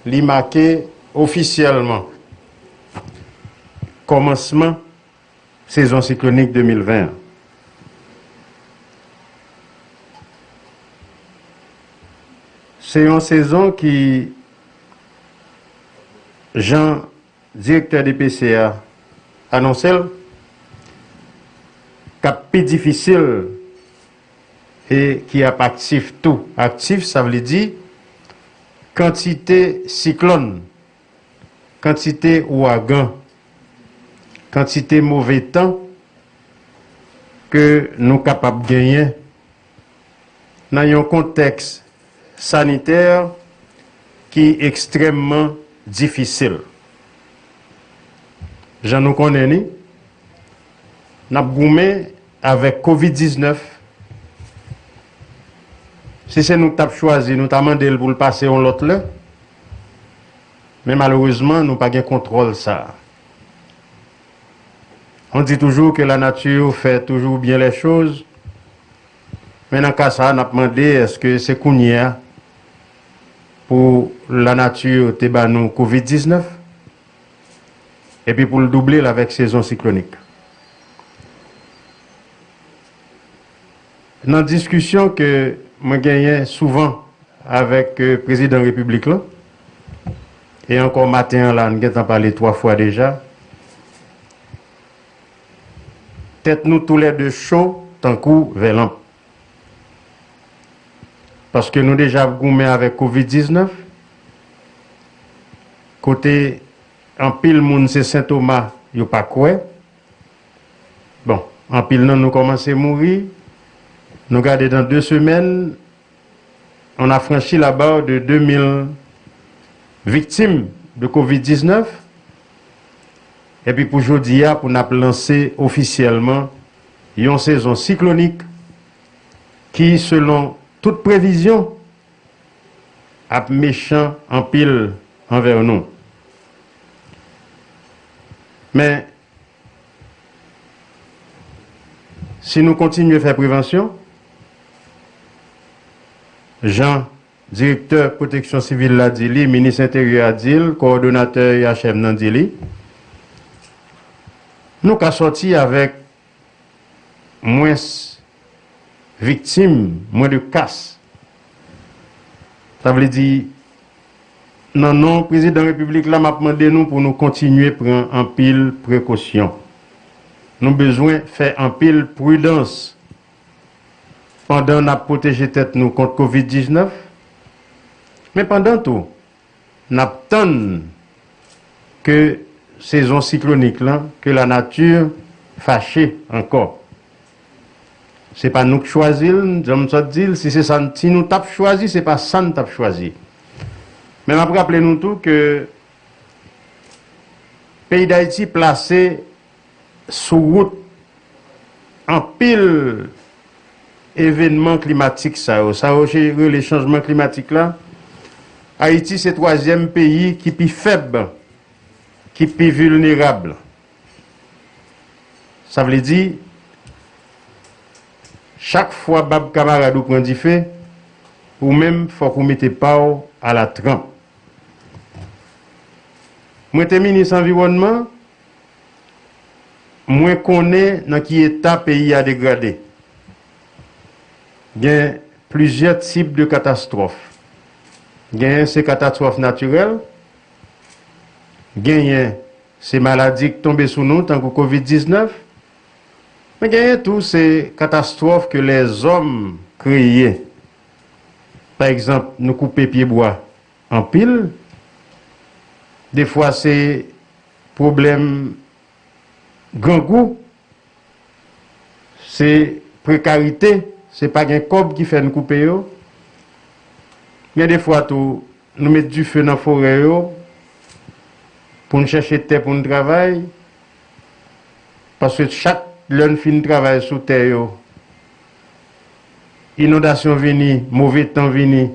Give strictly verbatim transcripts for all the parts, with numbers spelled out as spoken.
Li make ofisyèlman kòmansman sezon siklonik de mil ven an. Se yon sezon ki, jan direktè D P C a anonse l, k ap pi difisil e ki ap aktif tou. Aktif, sa vle di kantite siklòn, kantite ouragan, kantite move tan ke nou kapab genyen nan yon kontèks sanitè ki ekstrèmman difisil. Jan nou konnen ni, n ap goumen avèk kovid diznèf. Si se nou k t ap chwazi, nou ta mande l pou l pase yon lòt lè. Men malerezman, nou pa gen kontwòl sa a. On dit toujours que la nature fait toujours bien les choses. Men nan ka sa a, n ap mande, èske se kounye a pou lanati te ba nou kovid diznèf, epi pou l double l avèk sezon siklonik? Nan diskisyon ke mwen genyen souvan avèk, euh, prezidan repiblik la, e ankò maten an la, n gentan pale twa fwa deja, tèt nou toulède cho tankou vè lanp. Paske nou deja ap goumen avèk kovid diznèf, kote anpil moun se sentoma yo pa kwè. Bon, anpil nan nou kòmanse mouri. Nou gade nan de semèn, on a franchi la barre de deux mille victimes de kovid diznèf. Epi pou jodi a, pou n ap lanse ofisyèlman yon sezon siklonik ki, selon tout previzyon, ap mechan anpil anvè nou. Men, si nou kontinye fè prevansyon, jan direktè pwoteksyon sivil la di li, minis enteryè a di l, kowòdonatè I H M nan di li, nou ka sòti avèk mwens viktim, mwen de kas. Sa vle di, nan non prezidan repiblik la, m ap mande nou pou nou kontinye pran anpil prekosyon. Nou bezwen fè anpil pridans pandan n ap pwoteje tèt nou kont kovid diznèf, men pandan tou, n ap tann ke sezon siklonik lan, ke lanati fache ankò. Se pa nou k chwazi l, jan m sot di l, si se sa n, si nou t ap chwazi, se pa sa n t ap chwazi. Men m ap raple nou tou ke peyi Dayiti plase sou wout anpil evènman klimatik sa yo. Sa yo che-, rele chanjman klimatik la. Ayiti se twazyèm peyi ki pi fèb, ki pi vilnerab. Sa vle di, chak fwa bab kamarad ou pran dife, ou menm fòk ou mete pa w alatranp. Mwen te minis anviwònman, mwen konnen nan ki eta peyi a degrade. Gen plizyè tip de katastwòf. Genyen se katastwòf natirèl, genyen se maladi k tonbe sou nou, tankou kovid diznèf, men genyen tou se katastwòf ke lèzòm kreye. Pa egzanp, nou koupe pyebwa anpil. Defwa, se pwoblèm grangou, se prekarite, se pa gen kòb ki fè n koupe yo. Gen defwa tou, nou met dife nan forè yo pou n chèche tè pou n travay, paske chak lè n fin travay sou tè yo, inondasyon vini, move tan vini,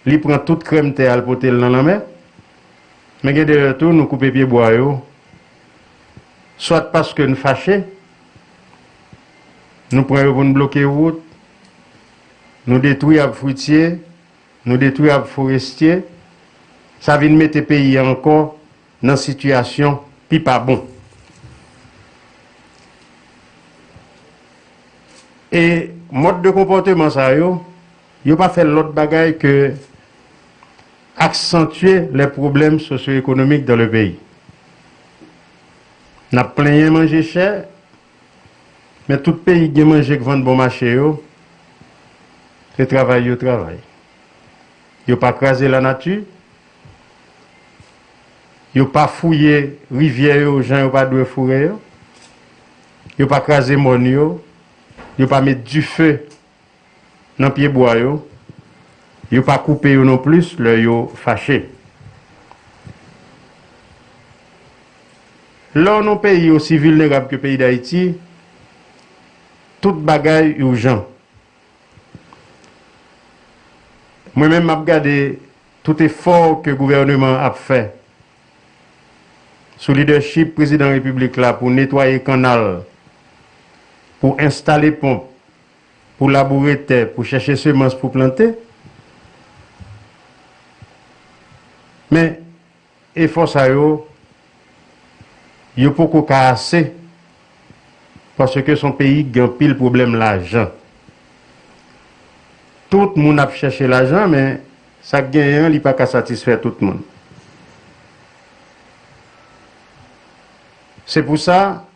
li pran tout krèm tè a, l pote l nan lanmè. Men gen de lè tou, nou koupe pyebwa yo, swat paske n fache, nou pran yo pou n bloke wout, nou detwi ab fwitye, nou detwi ab forestye, Sa vin mete peyi a ankò nan sitiyasyon pi pa bon. E mòd de konpòteman sa yo, yo pa fè lòt bagay ke aksantye les problèmes socio-économiques dans le pays. N ap plenyen manje chè, men tout peyi k gen manje k vann bon mache yo, se travay yo travay. Yo pa kraze lanati, yo pa fouye rivyè yo jan yo pa dwe foure yo, yo pa kraze mòn yo, yo pa met dife nan pyebwa yo, yo pa koupe yo non plis lè yo fache. Lè w nan peyi osi vilnerab ke peyi Dayiti, tout bagay ijan. Mwen menm, m ap gade tout efò ke gouvèneman ap fè sou lidèchip prezidan repiblik la pou netwaye kannal, pou enstale ponp, pou laboure tè, pou chèche semans pou plante. Men efò sa yo, yo poko ka ase, paske se yon peyi ki gen anpil pwoblèm lajan. Tout moun ap chèche lajan, men sa k genyen an, li pa ka satisfè tout moun. Se pou sa,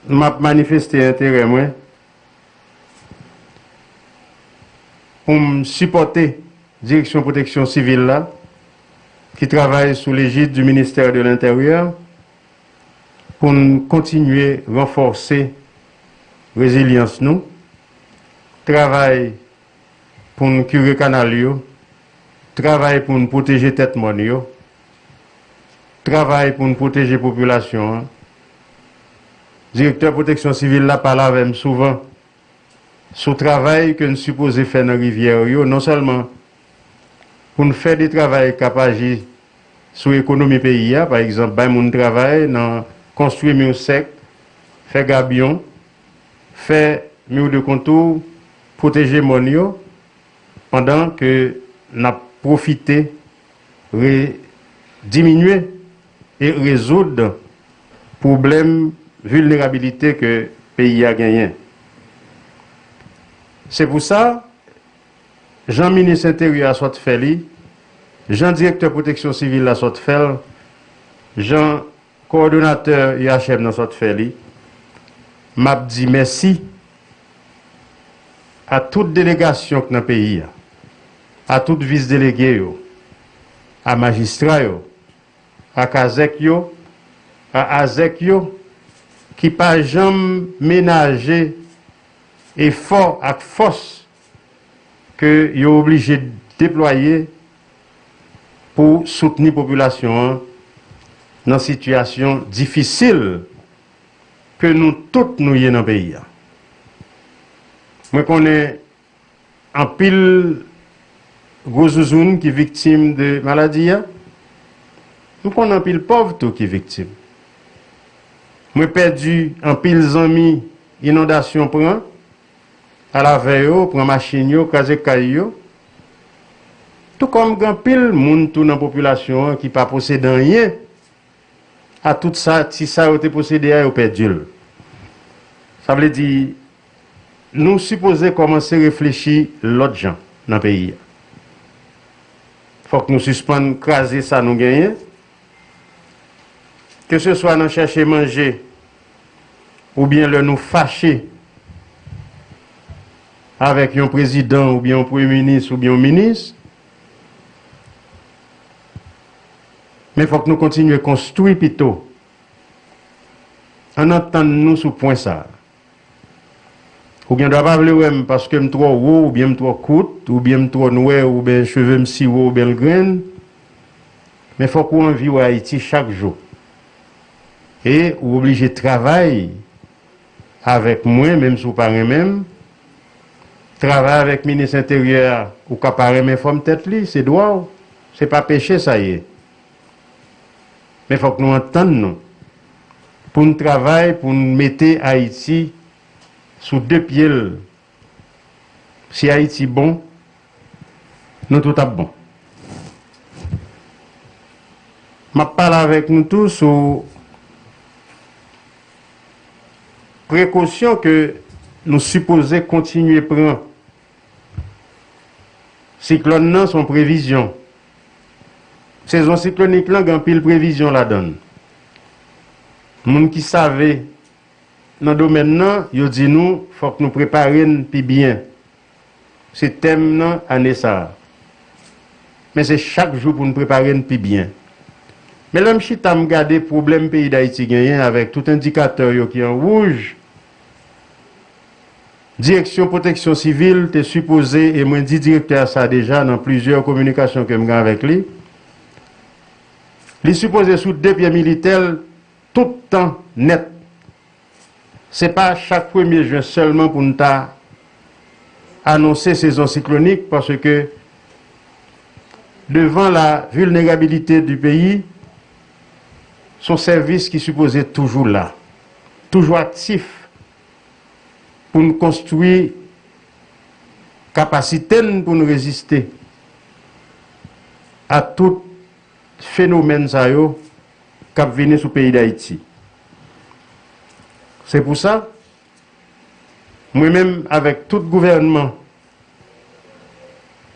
m ap manifeste enterè mwen pou m sipòte Direksyon Pwoteksyon Sivil la, ki travay sou lejid di Ministè de Lentèryè, pou n kontinye ranfòse rezilyans nou, travay pou n kire kanal yo, travay pou n pwoteje tèt mòn yo, travay pou n pwoteje popilasyon an. Direktè Pwoteksyon Sivil la pale avè m souvan sou travay ke n sipoze fè nan rivyè yo, non sèlman pou n fè de travay k ap aji sou ekonomi peyi a, pa egzanp, bay moun travay nan konstwi mi sèk, fè gabyon, fè mi de kontou, pwoteje mòn yo, pandan ke n ap pwofite re-, diminye e rezoud pwoblèm vilnerabilite ke peyi a genyen. Se pou sa, jan minis enteryè a sot fè li, jan direktè pwoteksyon sivil la sot fè l, jan kowòdonatè U H M nan sot fè li, m ap di mèsi a tout delegasyon k nan peyi a, a tout vis delege yo, a majistra yo, a kazèk yo, a azèk yo, ki pa janm menaje efò ak fòs ke yo oblije deplwaye pou soutni popilasyon an nan sitiyasyon difisil ke nou tout nou ye nan peyi a. Mwen konnen anpil gwo zouzoun ki viktim de maladi a. M konnen anpil pòv tou ki viktim. Mwen pèdi anpil zanmi inondasyon pran, al avè yo, pran machin yo, kraze kay yo. Tou kòm gen anpil moun tou nan popilasyon an ki pa posede anyen, a tout sa, ti sa yo te posede a, yo pèdi l. Sa vle di, nou sipoze kòmanse reflechi lòt jan nan peyi a. Fòk nou sispann kraze sa nou genyen, keseswa nan chèche manje, oubyen lè nou fache avèk yon prezidan, oubyen yon premye minis, oubyen yon minis. Men fòk nou kontinye konstwi pito. Ann antann nou sou pwen sa a. Ou gen dwa pa vle wè m paske m twò wo, oubyen m twò kout, oubyen m twò nwè, oubyen cheve m siwo, oubyen l grenn. Men fòk ou anvi wè Ayiti chak jou. E ou oblije travay avèk mwen, menm si w pa renmen m. Travay avèk minis enteryè a, ou ka pa renmen fòm tèt li, se dwa w. Se pa peche sa ye. Men fòk nou antann nou pou n travay, pou n mete Ayiti sou de pye l. Si Ayiti bon, nou tout ap bon. M ap pale avèk nou tou sou prekosyon ke nou sipoze kontinye pran. Siklòn nan se yon previzyon. Sezon siklonik lan gen anpil previzyon ladan l. Moun ki save nan domèn nan, yo di nou fòk nou prepare n pi byen. Se tèm nan ane sa a. Men se chak jou pou n prepare n pi byen. Men lè m chita m gade pwoblèm peyi Dayiti genyen avèk tout endikatè yo ki an wouj, Direksyon Pwoteksyon Sivil te sipoze, e mwen di direktè a sa deja nan plizyè kominikasyon ke m gen avèk li, li sipoze sou de pye militè l tout tan nèt. Se pa chak premye jen sèlman pou n ta anonse sezon siklonik, paske devan la vilnerabilite di peyi, se yon sèvis ki sipoze toujou la, toujou aktif pou n konstwi kapasite n pou n reziste a tout fenomèn sa yo k ap vini sou peyi Dayiti. Se pou sa, mwen menm avèk tout gouvènman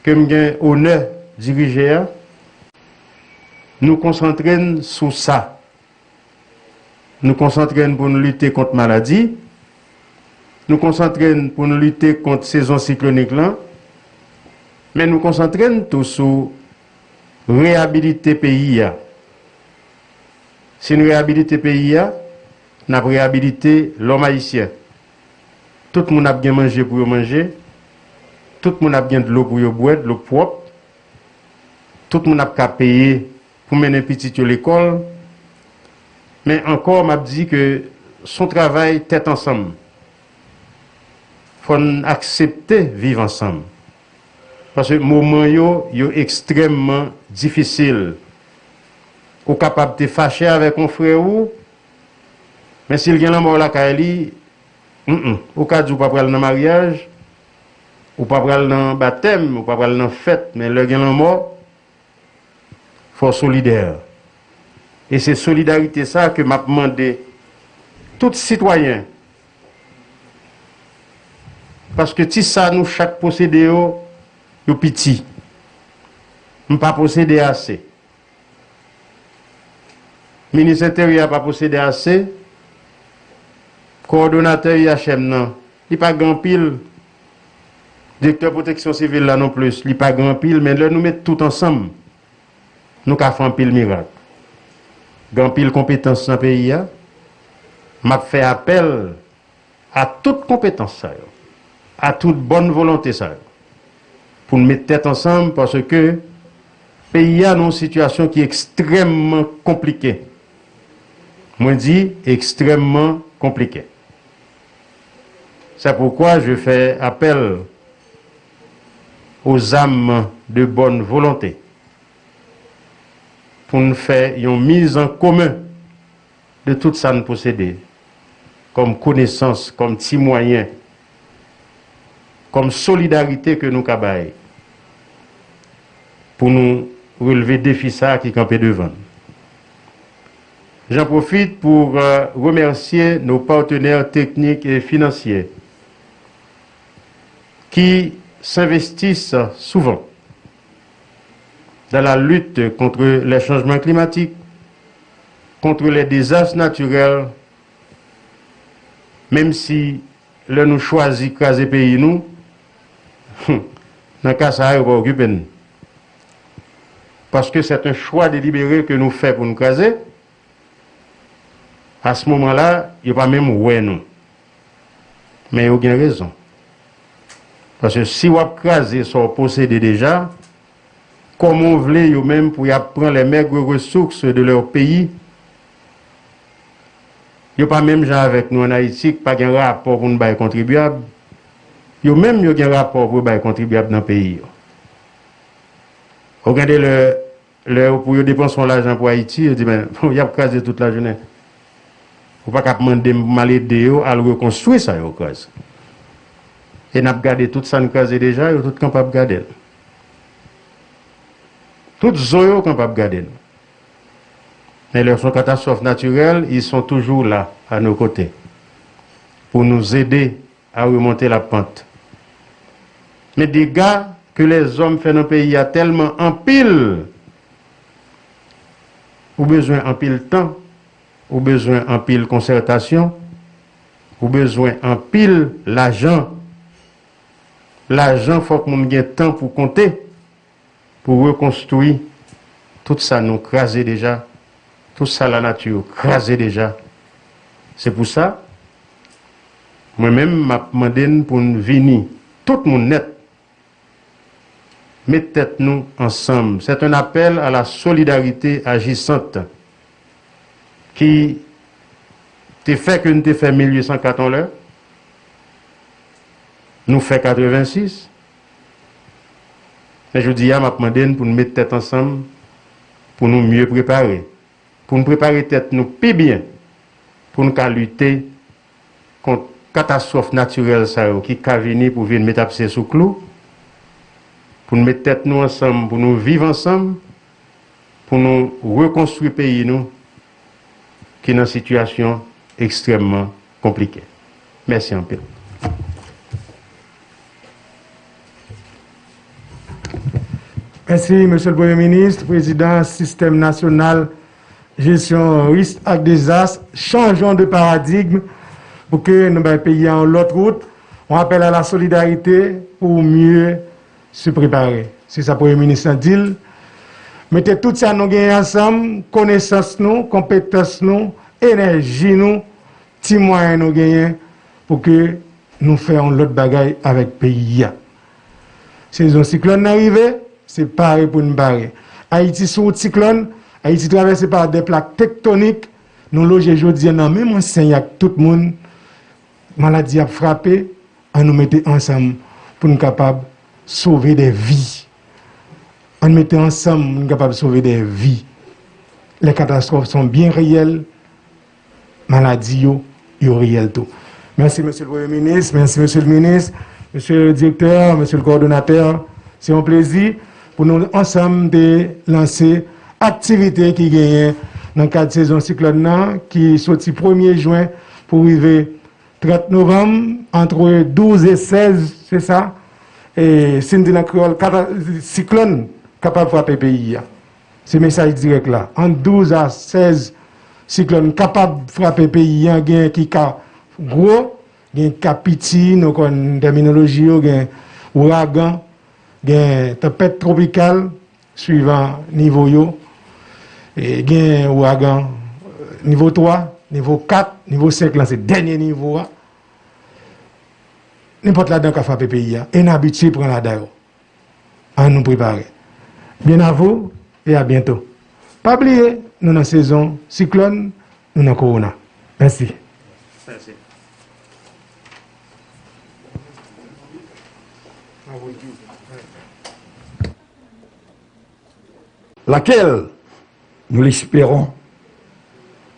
ke m gen onè dirije a, nou konsantre n sou sa. Nou konsantre n pou n lite kont maladi, nou konsantre n pou n lite kont sezon siklonik lan, men nou konsantre n tou sou reyabilite peyi a. Si n reyabilite peyi a, n ap reyabilite lòm ayisyen. Tout moun ap gen manje pou yo manje, tout moun ap gen dlo pou yo bwè, dlo pwòp, tout moun ap ka peye pou mennen pitit yo lekòl. Men ankò, m ap di ke se yon travay tèt ansanm. Fò n aksepte viv ansanm. Paske moman yo, yo ekstrèmman difisil. Ou kapab te fache avèk yon frè ou, men si l gen lanmò lakay li, mm, ou ka di w pa pral nan maryaj, ou pa pral nan batèm, ou pa pral nan fèt, men lè gen lanmò, fò w solidè. E se solidarite sa ke m ap mande tout sitwayen. Paske ti sa nou chak posede yo, yo piti. M pa posede ase. Minis Enteryè a pa posede ase. Kowòdonatè I H M nan, li pa gen anpil. Direktè Pwoteksyon Sivil la non plis, li pa gen anpil, men lè nou met tout ansanm, nou ka fè anpil mirak. Gen anpil konpetans nan peyi a. M ap fè apèl a tout konpetans sa yo, a tout bòn volonte sa yo, pou n met tèt ansanm, paske peyi a nan yon sitiyasyon ki ekstrèmman konplike. Mwen di ekstrèmman konplike. C'est pourquoi je fais appel aux âmes de bonne volonté pou n fè yon miz an komen de tout sa n posede, kòm konesans, kòm ti mwayen, kòm solidarite ke nou ka bay pou nou relve defi sa a ki kanpe devan n. J'en profite pour, euh, remercier nos partenaires techniques et financiers qui s'investissent souvent dans la lutte contre les changements climatiques, contre les désastres naturels, menm si lè nou chwazi kraze peyi nou, nan ka sa a, yo pa okipe n. Paske c'est un choix délibéré ke nou fè pou n kraze. A se moman la, yo pa menm wè nou. Men yo gen rezon. Paske si w ap kraze sa w posede deja, kòman w vle yo menm pou y ap pran les maigres ressources de leur pays? Yo pa menm jan avèk nou ann Ayiti, k pa gen rapò pou n bay kontribyab. Yo menm, yo gen rapò pou yo bay kontribyab nan peyi yo. Ou gade lè, lè yo pou yo depanse yon lajan pou Ayiti, yo di, "Men, y ap kraze tout lajounen. Ou pa ka ap mande m pou m al ede yo al rekonstwi sa yo kraze." E n ap gade tout sa n kraze deja, yo tout kanpe ap gade n. Tout zo yo kanpe ap gade n. Mais lorsqu'on catastrophe naturelle, ils sont toujours là, à nos côtés, pour nous aider à remonter la pente. Men dega ke lèzòm fè nan peyi a tèlman anpil, ou bezwen anpil tan, ou bezwen anpil konsètasyon, ou bezwen anpil lajan. Lajan, fòk moun gen tan pou konte, pou rekonstwi tout sa nou kraze deja, tout sa lanati kraze deja. Se pou sa, mwen menm, m ap mande n pou n vini, tout moun nèt, met tèt nou ansanm. C'est un appel à la solidarité agissante ki te fè ke n te fè mil uit san kat yon lè, nou fè katrevensis. Men jodi a, m ap mande n pou n met tèt ansanm, pou nou mye prepare, pou n prepare tèt nou pi byen, pou n ka lite kont katastwòf natirèl sa yo ki ka vini pou vin met abse sou klou, pou n met tèt nou ansanm, pou nou viv ansanm, pou nou rekonstwi peyi nou ki nan sitiyasyon ekstrèmman konplike. Mèsi anpil. Mèsi, Mesye le Premye Minis, Prezidan Sistèm Nasyonal Jesyon Risk ak Dezas, changeons de paradigme pou ke nou bay peyi a yon lòt wout, yon apèl a la solidarite pou mye se prepare. Se sa Premye Minis lan di l. Mete tout sa nou genyen ansanm, konesans nou, konpetans nou, enèji nou, ti mwayen nou genyen pou ke nou fè yon lòt bagay avèk peyi a. Sezon siklòn nan rive, se pare pou n pare. Ayiti sou wout siklòn, Ayiti travèse pa de plak tektonik, nou loje jodi a nan menm ansèy ak tout moun, maladi ap frape, ann nou mete ansanm pou n kapab sove de vi. Ann mete ansanm pou n kapab sove de vi. Les catastrophes sont bien réelles, maladi yo, yo reyèl tou. Mèsi, Mesye le Premye Minis, mèsi, Mesye le Minis, Mesye le Direktè, Mesye le Kowòdonatè. Se yon plezi pou nou ansanm te lanse aktivite ki genyen nan kad sezon siklòn nan, ki soti premye jen pou rive trant novanm, entre douze et seize, se sa? E, si n di nan kreyòl, kata-, siklòn kapab frape peyi a. Se mesaj dirèk la. Ant douz a sèz siklòn kapab frape peyi a, gen ki ka gwo, gen ki ka piti, nou konn tèminoloji yo, gen ouragan, gen tanpèt twopikal, swivan nivo yo. E, gen ouragan nivo twa, nivo kat, nivo senk lan se dènye nivo a. Nenpòt ladan ka frape peyi a. E n abitye pran ladan yo. Ann nou prepare. Bien à vous et à bientôt. Pa bliye, nou nan sezon siklòn, nou nan kowona. Mèsi. Laquelle, nous l'espérons,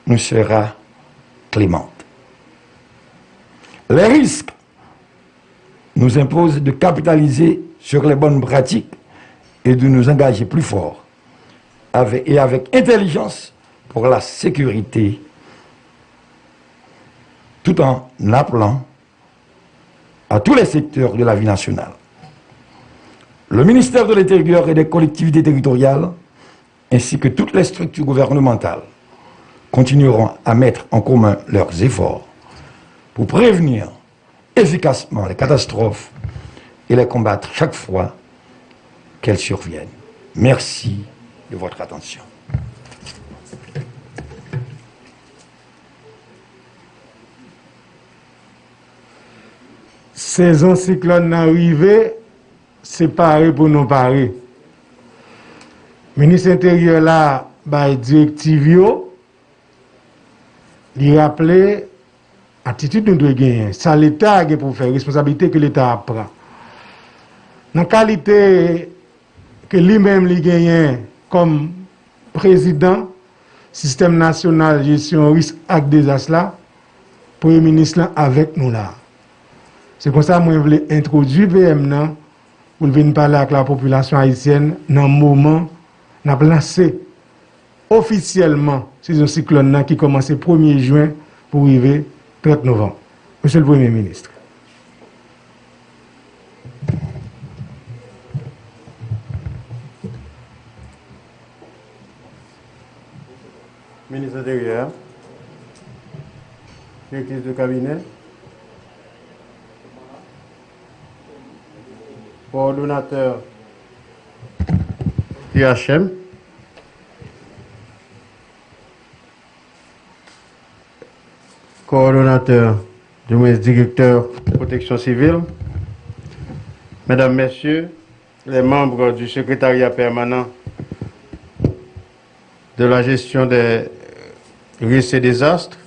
nous sera clémente. Les risques nous imposent de capitaliser sur les bonnes pratiques et de nous engager plus fort avec, et avec intelligence pour la sécurité, tout en appelant à tous les secteurs de la vie nationale. Le ministère de l'Intérieur et des Collectivités territoriales, ainsi que toutes les structures gouvernementales, continueront à mettre en commun leurs efforts pour prévenir efficacement les catastrophes et les combattre chaque fois qu'elles surviennent. Merci de votre attention. Sezon siklòn nan rive, se pare pou nou pare. Minis Enteryè la bay direktiv yo, li raple atitid nou dwe genyen, sa Leta gen pou fè, responsablite ke Leta ap pran. Nan kalite ke li menm li genyen kòm prezidan Sistèm Nasyonal Jesyon Risk ak Dezas la, Premye Minis lan avèk nou la. Se konsa mwen vle entwodui P M nan pou l vin pale ak lapopilasyon ayisyèn nan moman n ap lanse ofisyèlman sezon siklòn nan ki kòmanse premye jen pou rive trant novanm. Mesye le Premye Minis. Minis Enteryè, Direktris de Kabinè, Kowòdonatè I H M, Kowòdonatè, dimwens Direktè Pwoteksyon Sivil, Medam, Mesye, les membres du secrétariat permanent de la gestion des risques et désastres,